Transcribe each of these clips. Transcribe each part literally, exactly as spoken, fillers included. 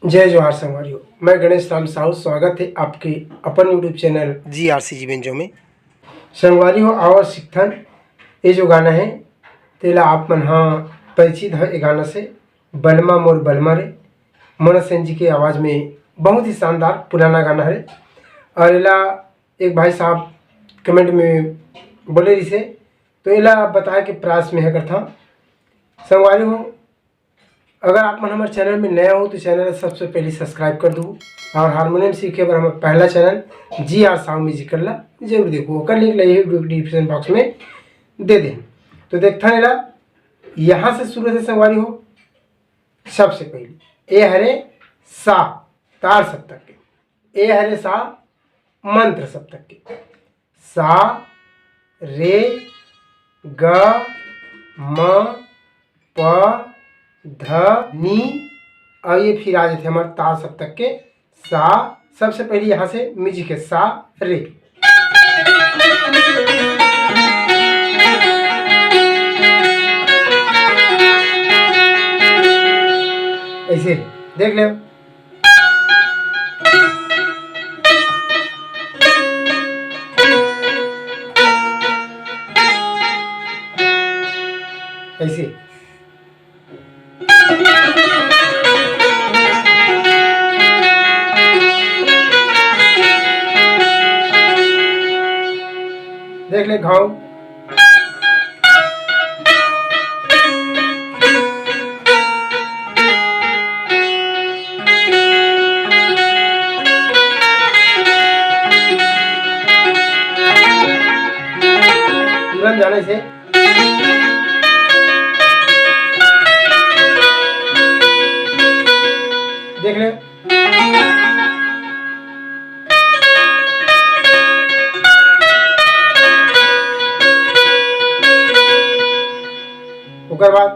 जय जोहार संगवारी हो, मैं गणेश राम साहू। स्वागत है आपके अपन YouTube चैनल जी आर सी जी बेंजो में। संगवारी हो, आवा सीखथन, ये जो गाना है, तेला आप मन ह परिचित है ये गाना से, बलमा मोर बलमा रे, मना सेन जी के आवाज़ में। बहुत ही शानदार पुराना गाना है। और एला एक भाई साहब कमेंट में बोले रिसे, तो एला बताए के प्रयास में है करथा। संगवारी हो, अगर आप मन हमारे चैनल में नया हो तो चैनल सबसे पहले सब्सक्राइब कर दो, और हारमोनियम सीखे बर हमारे पहला चैनल जी आर साउंड म्यूजिकल ला जरूर देखो, ओकर लिंक ला ये वीडियो डिस्क्रिप्शन बॉक्स में दे दे। तो देखता है ला, यहाँ से शुरू से संगवारी हो। सबसे पहले ए हरे सा, तार सप्तक के, ए हरे सा, मंत्र सप्तक के, सा रे ग म प ध नी। और ये फिर आ जाते हमारे तार सप्तक के सा। सबसे पहले यहाँ से म्यूजिक है सा रे। ऐसे देख ले। ऐसे देख ले घाव। तुरंत जाने से देख ले। ओकर बाद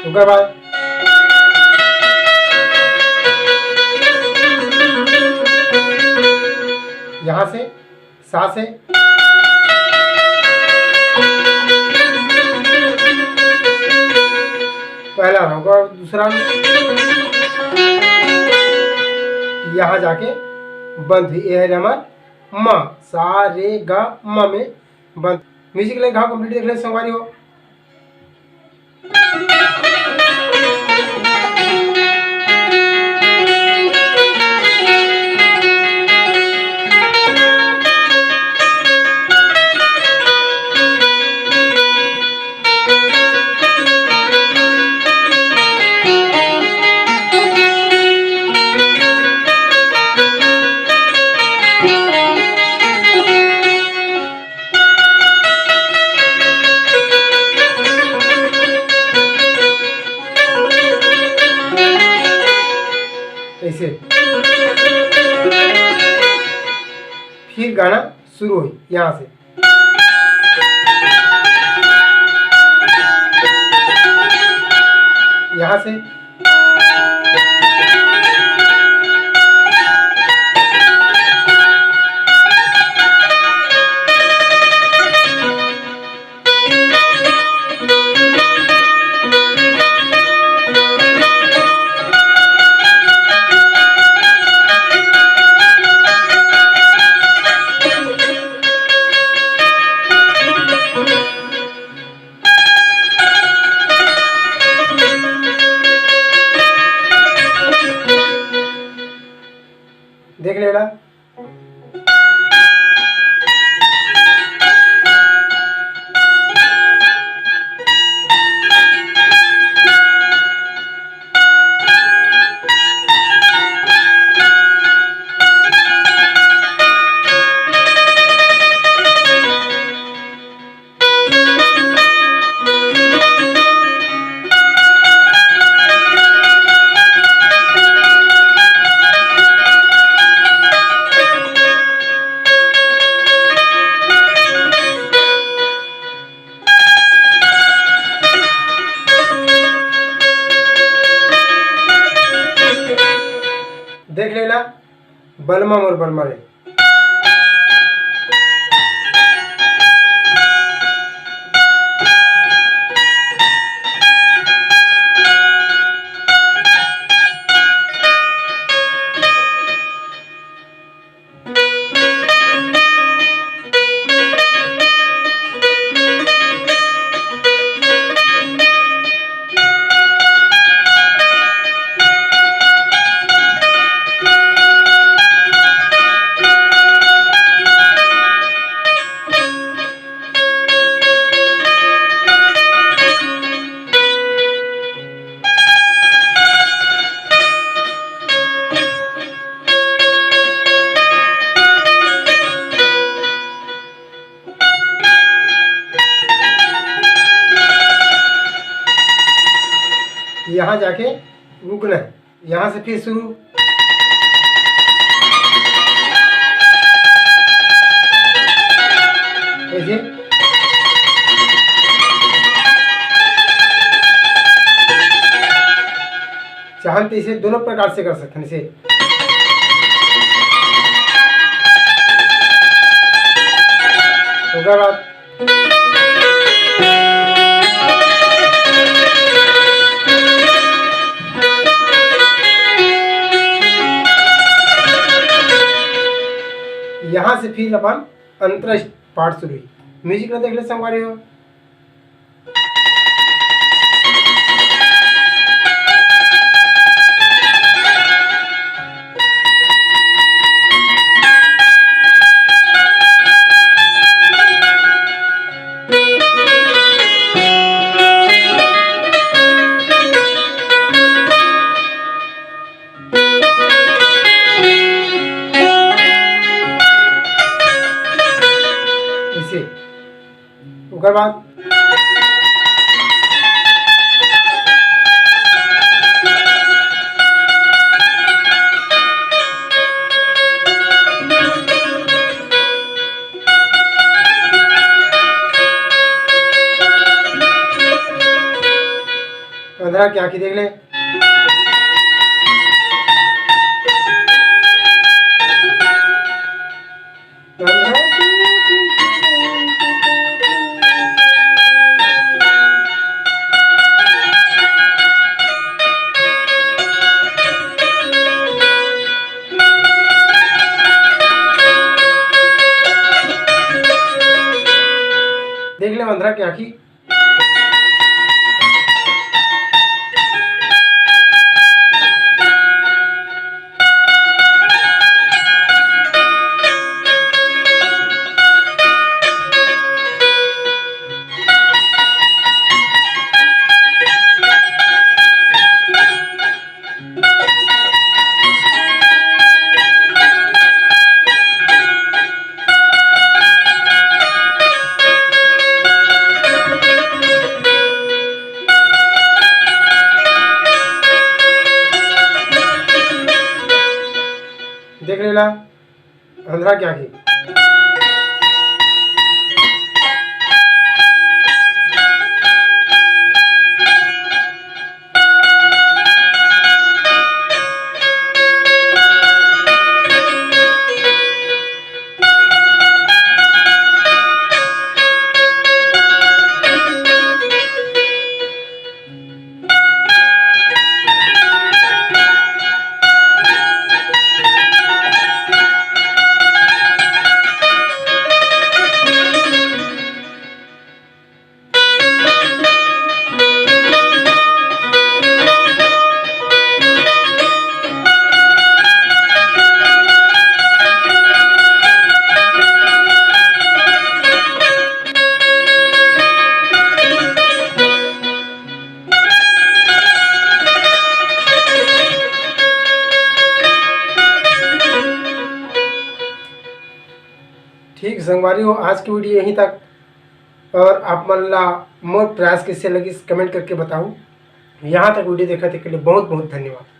ओकर बाद यहाँ से सा से पहला होगा, दूसरा यहाँ जाके बंद हुई। ये है हमार म, सा रे ग म में बंद। म्यूजिक ले घाव कंप्लीट देख ले संगवारी हो। ऐसे फिर गाना शुरू हुई यहाँ से। यहाँ से बलमा मोर बलमा रे। यहाँ जाके रुकना है, यहाँ से फिर शुरू। ऐसे चाहन तो इसे दोनों प्रकार से कर सकते हैं। इसे ओकर बाद यहाँ से फिर अपन अंतरा पाठ शुरू हुई। म्यूजिक ला देख ले संगवारी हो। ऐसे। ओकर बाद अंधरा के आंखी देख ले। देख ले अंधरा के आंखी। देख लेला। अंधरा के आंखी। ठीक संगवारी हो, आज की वीडियो यहीं तक। और आप मन ला मोर प्रयास कैसे लगिस, कमेंट करके बताओ। यहाँ तक वीडियो देखा तेके लिए बहुत बहुत धन्यवाद।